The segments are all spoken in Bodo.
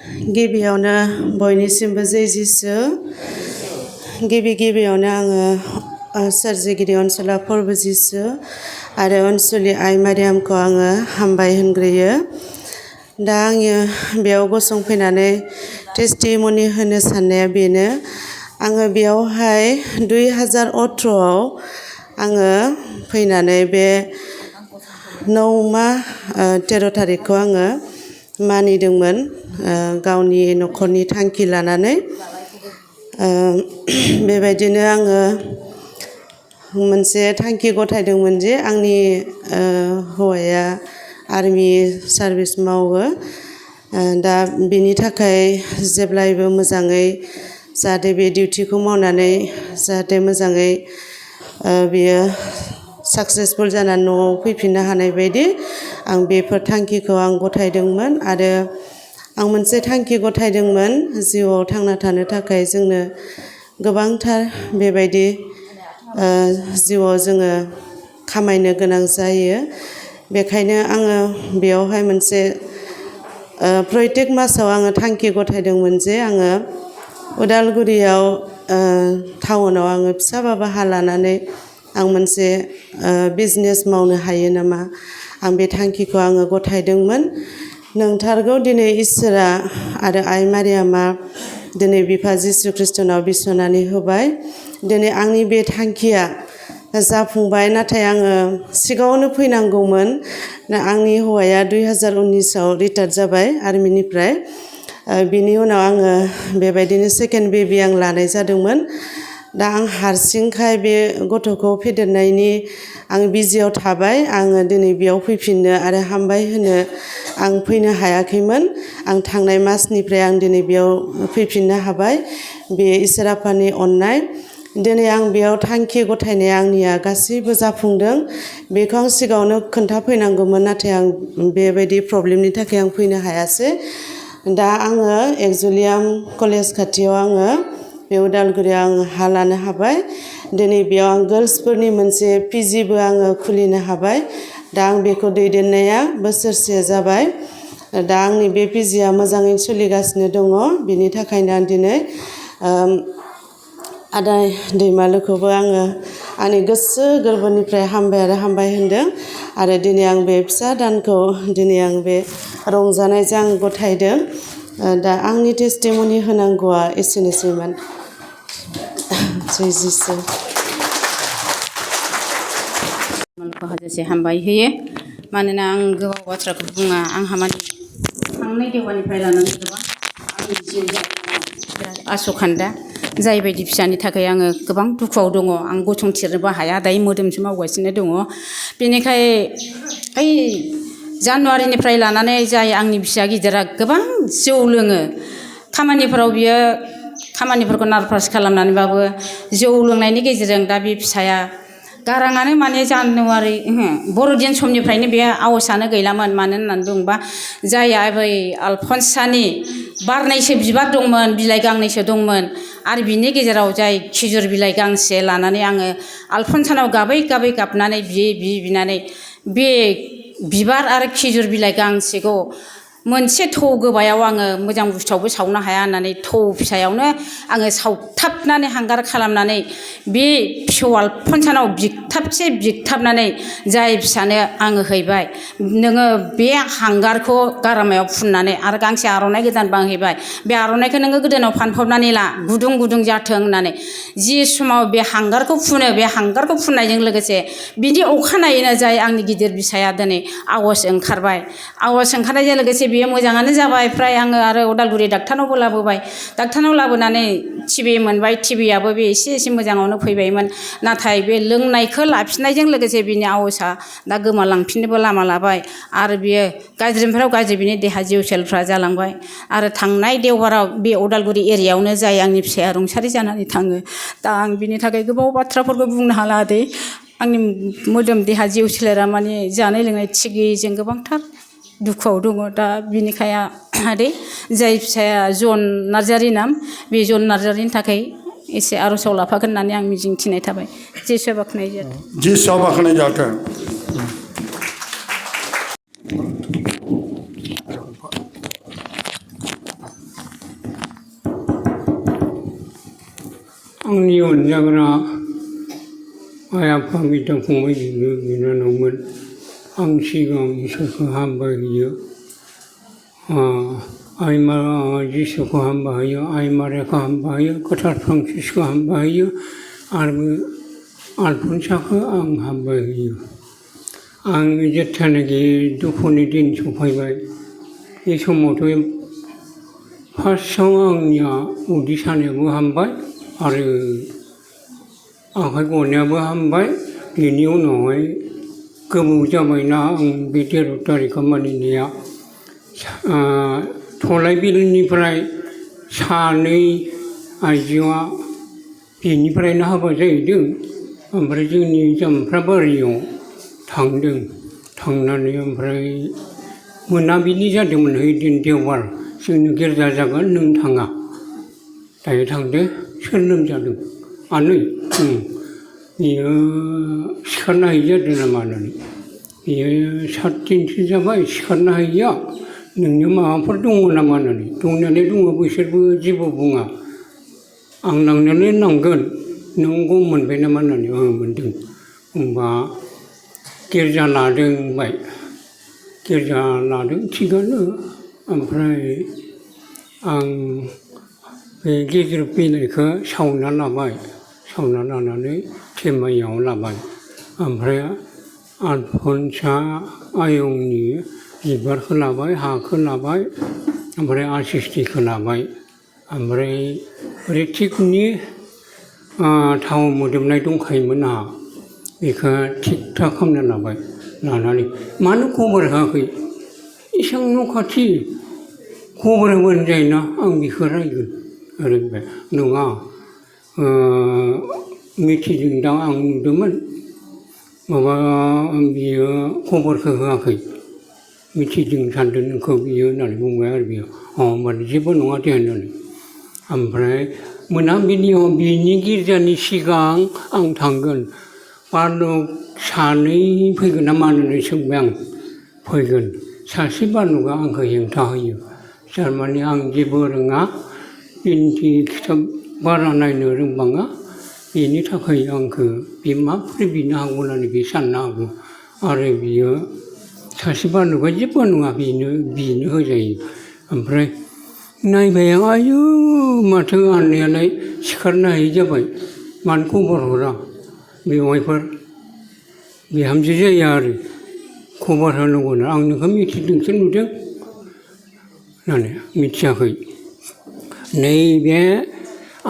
गिबियावनो बयनिसिमबो जै जिसु गिबियावनो आङो सोरजिगिरि अनसुला फोरबो जिसु आरो अनसुलि आइ मारियामखौ आङो हामबाय होनग्रोयो। दा आङो बेयाव गसंफैनानै टेस्टिमनि होनो साननाया बेनो, आङो बेयावहाय 2018 आङो फैनानै बे 13 थारिखखौ आङो मानिदोंमोन गावनि न'खरनि थांखि लानानै। बेबायदिनो आङो मोनसे थांखि गथायदोंमोन जे आंनि हौवाया आर्मि सार्भिस मावो, दा बिनि थाखाय जेब्लायबो मोजाङै जाहाथे बे डिउटिखौ मावनानै जाहाथे मोजाङै बियो साक्सेसफुल जानानै न'आव फैफिननो हानाय बायदि आं बेफोर थांखिखौ आं गथायदोंमोन। आरो आं मोनसे थांखि गथायदोंमोन, जिउआव थांना थानो थाखाय जोंनो गोबांथार बेबायदि जिउआव जोङो खामायनो गोनां जायो। बेखायनो आङो बेयावहाय मोनसे प्रयतेक मासाव आङो थांखि गथायदोंमोन जे आङो उदालगुरियाव टाउनाव आङो फिसाबाबो हा लानानै आं मोनसे बिजनेस मावनो हायो नामा, आं बे थांखिखौ आङो गथायदोंमोन। नोंथारगौ दिनै इसोरा आरो आइ मारियामा दिनै बिफा जिसु ख्रिस्टनाव बिस'नानै होबाय। दिनै आंनि बे थांखिया जाफुंबाय, नाथाय आङो सिगाङावनो फैनांगौमोन। आंनि हौवाया 2019आव रिटायार जाबाय आर्मिनिफ्राय। बिनि उनाव आङो बेबायदिनो सेकेन्ड बेबि आं लानाय जादोंमोन। दा आं हारसिंखाय बे गथ'खौ फेदेरनायनि आं बिजियाव थाबाय। आङो दिनै बेयाव फैफिननो आरो हामबाय होनो आं फैनो हायाखैमोन। आं थांनाय मासनिफ्राय आं दिनै बेयाव फैफिननो हाबाय, बे इसोर आफानि अननाय। दिनै आं बेयाव थांखि गथायनाया आंनिया गासैबो जाफुंदों। बेखौ आं सिगाङावनो खोन्थाफैनांगौमोन, नाथाय आं बेबायदि प्रब्लेमनि थाखाय आं फैनो हायासै। दा आङो एक्जुलियाम कलेज खाथियाव आङो बे उदालगुरियाव आङो हा लानो हाबाय। दिनै बेयाव आं गार्लसफोरनि मोनसे पिजिबो आङो खुलिनो हाबाय। दा आं बेखौ दैदेननाया बोसोरसे जाबाय। दा आंनि बे पिजिया मोजाङै सोलिगासिनो दङ। बिनि थाखायनो आं दिनै आदा दैमालुखौबो आङो आंनि गोसो गोरबोनिफ्राय हामबाय आरो हामबाय होनदों। आरो दिनै आं बे फिसा दानखौ दिनै आं बे रंजानायजों आं गथायदों। दा आंनि टेस्टिमनि होनांगौआ एसेनोसैमोन। जै जिसु हाजासे हामबाय होयो, मानोना आं गोबाव बाथ्राखौ बुङा। आंहा माने थांनाय देवबारनिफ्राय लानानै गोबां आंनि जिउ बिराद आस'खान्दा, जायबायदि फिसानि थाखाय आङो गोबां दुखुआव दङ। आं गसंथेरनोबो हाया, दायो मोदोमसो मावगासिनो दङ। बेनिखाय ओइ जानुवारिनिफ्राय लानानै जाय आंनि फिसा गिदिरा गोबां जौ लोङो, खामानिफोराव बियो खामानिफोरखौ नारभास खालामनानैबाबो जौ लोंनायनि गेजेरजों दा बे फिसाया गाराङानो माने जानुवारि बर'दिन समनिफ्रायनो बे आवासानो गैलामोन। मानो होननानै बुङोबा जायआ बै आलफनसानि बारनैसो बिबार दंमोन, बिलाइ गांनैसो दंमोन, आरो बिनि गेजेराव जाय खिजुर बिलाइ गांसे लानानै आङो आलफनसानाव गाबै गाबै गाबनानै बिनानै बे बिबार आरो खिजुर बिलाइ गांसेखौ मोनसे थौ गोबायाव आङो मोजां बुस्थुआवबो सावनो हाया होननानै थौ फिसायावनो आङो सावथाबनानै हांगार खालामनानै बे फिसौ आलफनसानाव बिगथाबनानै जाय फिसानो आङो हैबाय। नोङो बे हांगारखौ गारामायाव फुननानै आरो गांसे आर'नाइ गोदान बांहैबाय, बे आर'नाइखौ नोङो गोदोनायाव फानफबनानै ला, गुदुं गुदुं जाथों होननानै। जि समाव बे हांगारखौ फुनो, बे हांगारखौ फुननायजों लोगोसे बिनि अखानायैनो जाय आंनि गिदिर बिसाया दिनै आवास ओंखारबाय। आवास ओंखारनायजों लोगोसे बेयो मोजाङानो जाबाय। फ्राय आङो आरो उदालगुरि डाक्टारनावबो लाबोबाय। डाक्टारनाव लाबोनानै टिबि मोनबाय, टिबियाबो बे एसे मोजाङावनो फैबायमोन। नाथाय बे लोंनायखौ लाफिननायजों लोगोसे बिनि आवासा दा गोमालांफिननोबो लामा लाबाय। आरो बियो गाज्रिनिफ्राय गाज्रि बिनि देहा जिउ सेलफ्रा जालांबाय। आरो थांनाय देवबाराव बे उदालगुरि एरियायावनो जाय आंनि फिसाया रुंसारि जानानै थाङो। दा आं बिनि थाखाय गोबाव बाथ्राफोरखौ बुंनो हाला दै। आंनि मोदोम देहा जिउ सोलेरा माने जानाय लोंनाय थिग गैयिजों गोबांथार दुखुआव दङ। दा बिनिखाय आदै जाय फिसाया जन नार्जारि नाम, बे जन नार्जारिनि थाखाय एसे आर'जाव लाफागोन होननानै आं मिजिंथिनाय थाबाय। जिसुआ बाख्नाय जाथों। जिसुआ बाख्नाय जाथों। आंनि अनजाग्रा आइ आफा बिदा फंबाय बिब' बिनानावमोन आं सिगां इसोरखौ हामबाय होयो आइ मा जिसुखौ हामबाय होयो आइ मारियाखौ हामबाय होयो गोथार फ्रांसिसखौ हामबाय होयो आरो आलफन्साखौ आं हामबाय होयो आं जेब्लानाखि दुखुनि दिन सफैबाय बे समावथ' फार्स्टआव आंनिया उदै सानायाबो हामबाय आरो आखाइ गनायाबो हामबाय बेनि उनावहाय गोबाव जाबायना आं बे 13 थारिखआव मानिनाया थलाइबिलनिफ्राय सानै आइजोआ बेनिफ्रायनो हाबा जाहैदों ओमफ्राय जोंनि जामफ्राबारियाव थांदों थांनानै ओमफ्राय मोनाबिलि जादोंमोन ओइदिन देवबार जोंनो गिर्जा जागोन नों थाङा दायो थांदो सोर लोमजादों आनै बियो सिखारनो हायि जादों नामा होननानै बियो 7 दिनसो जाबाय सिखारनो हायिया नोंनियाव माबाफोर दङ नामा होननानै दंनायालाय दङ बिसोरबो जेबो बुङा आं नांनायालाय नांगोन नों गम मोनबाय नामा होननानै मोनदों होनबा गिर्जा लादों होनबाय गिर्जा लादों थिगानो ओमफ्राय आं बे गेजेर बिलाइखौ सावना लाबाय सावना लानानै थेमायाव लाबाय ओमफ्राय आलफन्सा आयंनि बिबारखौ लाबाय हाखौ लाबाय ओमफ्राय आसिस्थिखौ लाबाय ओमफ्राय रिथिकनि थाव मोदोमनाय दंखायोमोन आंहा बेखौ थिग थाक खालामना लाबाय लानानै मानो खबर होआखै इसां न' खाथि खबर होबानो जायोना आं बेखौ रायगोन ओरैबाय नङा मिथिदों दां आं नुदोंमोन माबा बियो खबरखौ होआखै मिथिदों सानदों नोंखौ बियो होननानै बुंबाय आरो बियो होनबानो जेबो नङा दे होननानै ओमफ्राय मोनाबिलियाव बिनि गिर्जानि सिगां आं थांगोन बालक सानै फैगोन ना मा होननानै सोंबाय आं फैगोन सासे बालकआ आंखौ हेंथा होयो थारमाने आं जेबो रोङा बिनथि खिथाब बारा नायनो रोंबाङा बेनि थाखाय आंखौ बे माबोरै बिनो हागौ होननानै बे साननो हागौ आरो बियो सासे बालकआ जेबो नङा बिनो होजायो ओमफ्राय नायबाय आं आयु माथो आनैयालाय सिखारनो हायि जाबाय मानो खबर हरा बेवाइफोर बिहामजो जाया आरो खबर होनांगौनो आं नोंखौ मिथिदोंसो नुदों होननानै मिथियाखै नैबे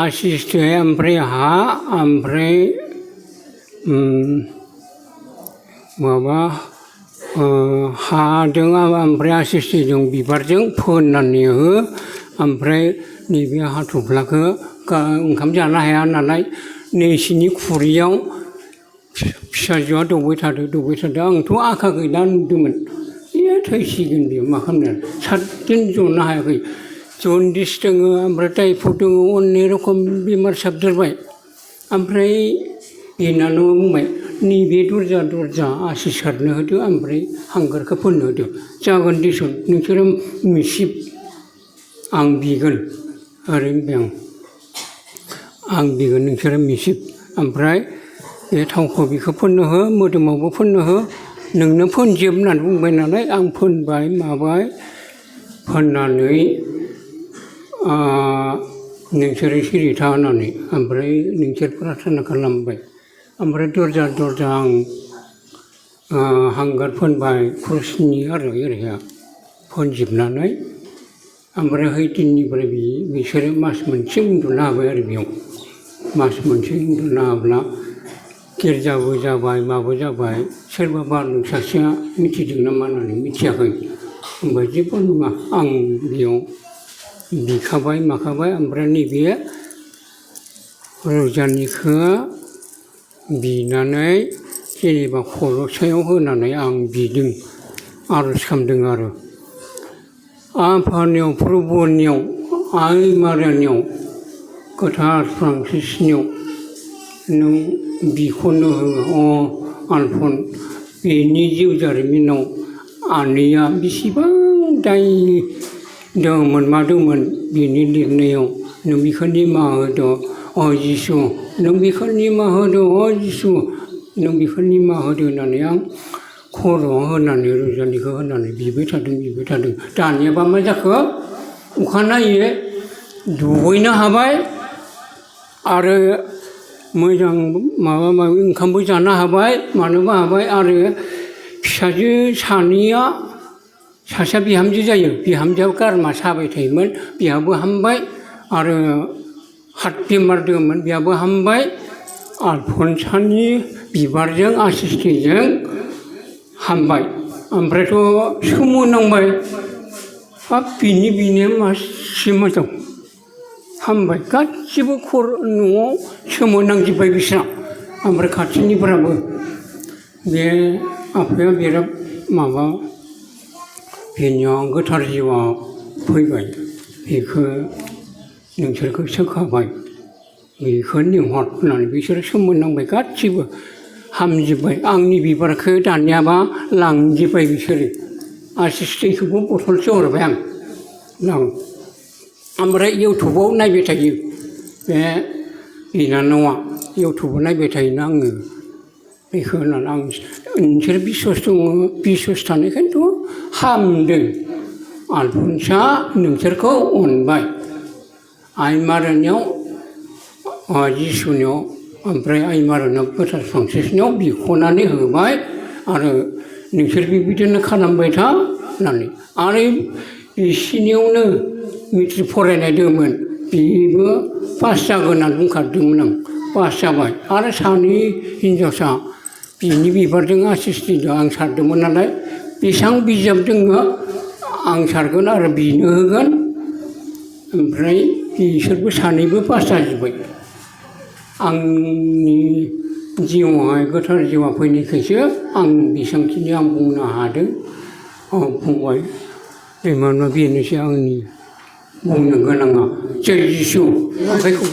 आसिस्थे ओमफ्राय हा ओमफ्राय माबा हाजों ओमफ्राय आसिस्थिजों बिबारजों फोननानै हो ओमफ्राय नैबे हाथ'फ्लाखौ ओंखाम जानो हाया नालाय नैसिनि खुरैयाव फिसाजोआ दौबाय थादों आंथ' आखा गैला नुदोंमोन थैसिगोन बियो मा खालामनो 7 दिन जनो हायाखै जन्दिस दङ ओमफ्राय टाइफड दङ अनेक रोखोम बेमार साबदेरबाय ओमफ्राय बिनानावा बुंबाय नैबे दरजा आसि सारनो होदो ओमफ्राय हांगारखौ फोननो होदो जागोन दिसुन नोंसोरो मिसिब आं बिगोन ओरैनो आं बिगोन नोंसोरो मिसिब ओमफ्राय बे थावखौ बेखौ फोननो हो मोदोमावबो फोननो हो नोंनो फोनजोब होननानै बुंबाय नालाय आं फोनबाय माबाय फोननानै नोंसोरो सिरि था होननानै ओमफ्राय नोंसोर प्रार्थना खालामबाय ओमफ्राय दरजा आं हांगार फोनबाय क्रसनि आरो ओरैहा फोनजोबनानै ओमफ्राय हैदिननिफ्राय बिसोरो मास मोनसे उन्दुनो हाबाय आरो बेयाव मास मोनसे उन्दुनो हाब्ला गिर्जाबो जाबाय माबो जाबाय सोरबा बालक सासेया मिथिदों नामा होननानै मिथियाखै होनबाय जेबो नङा आं बेयाव बिखाबाय माखाबाय ओमफ्राय नैबे रजानिखौ बिनानै जेनेबा खर' सायाव होनानै आं बिदों आर'ज खालामदों आरो आफानियाव प्रभुनियाव आइ मारियानियाव गोथार फ्रांसिसनियाव नों बिखौनो हो आलफन बेनि जिउ जारिमिनाव आनैया बेसेबां दाय दंमोन मा दंमोन बिनि लिरनायाव नों बेखौ निमाहा होदो जिसु नों बेखौ निमाहा होदो जिसु नों बेखौ निमाहा होदो होननानै आं खर'आव होनानै रुजालिखौ होनानै बिबाय थादों दानियाबा मा जाखो अखानायै दुगैनो हाबाय आरो मोजां माबा माबि ओंखामबो जानो हाबाय मानोबो हाबाय आरो फिसाजो सानैया सासेया बिहामजो जायो बिहामजोआ गारमा साबाय थायोमोन बिहाबो हामबाय आरो हार्ट बेमार दंमोन बिहाबो हामबाय आलफनसानि बिबारजों आसिस्थिजों हामबाय ओमफ्रायथ' सोमोनांबाय हाब बिनि मासे मोजां हामबाय गासिबो न'आव सोमोनांजोब्बाय बिस्रा ओमफ्राय खाथिनिफोराबो बे आफाया बिराद माबा बेनियाव गोथार जिउआव फैबाय बेखौ नोंसोरखौ सोखाबाय बेखौ लिंहर होननानै बिसोरो सोमोनांबाय गासिबो हामजोब्बाय आंनि बिबारखौ दानियाबा लांजोब्बाय बिसोरो आसिस्थिखौबो बथलसे हरबाय आं लां ओमफ्राय इउटुबाव नायबाय थायो बे बिनानावा इउटुबाव नायबाय थायोना आङो बेखौ होननानै आं नोंसोर बिस्वास दङ बिस्वास थानायखायनोथ' हामदों आलफनसा नोंसोरखौ अनबाय आइ मारानियाव जिसुनियाव ओमफ्राय आइ मारानियाव गोथार सानस्रिनायाव बिख'नानै होबाय आरो नोंसोर बेबायदिनो खालामबाय था होननानै आरो बिसिनियावनो मेट्रिक फरायनाय दंमोन बेबो पास जागोन होननानै बुंखादोंमोन आं पास जाबाय आरो सानै हिनजावसा बिनि बिबारजों आसिस्थिजों आं सारदोंमोन नालाय बेसेबां बिजाब दङ आं सारगोन आरो बिनो होगोन ओमफ्राय बिसोरबो सानैबो पास जाजोब्बाय आंनि जिउआवहाय गोथार जिउआ फैनायखायसो आं बेसेबांखिनि आं बुंनो हादों फंबाय बेनोसै आंनि बुंनो गोनाङा जय जिसु आखाइखौ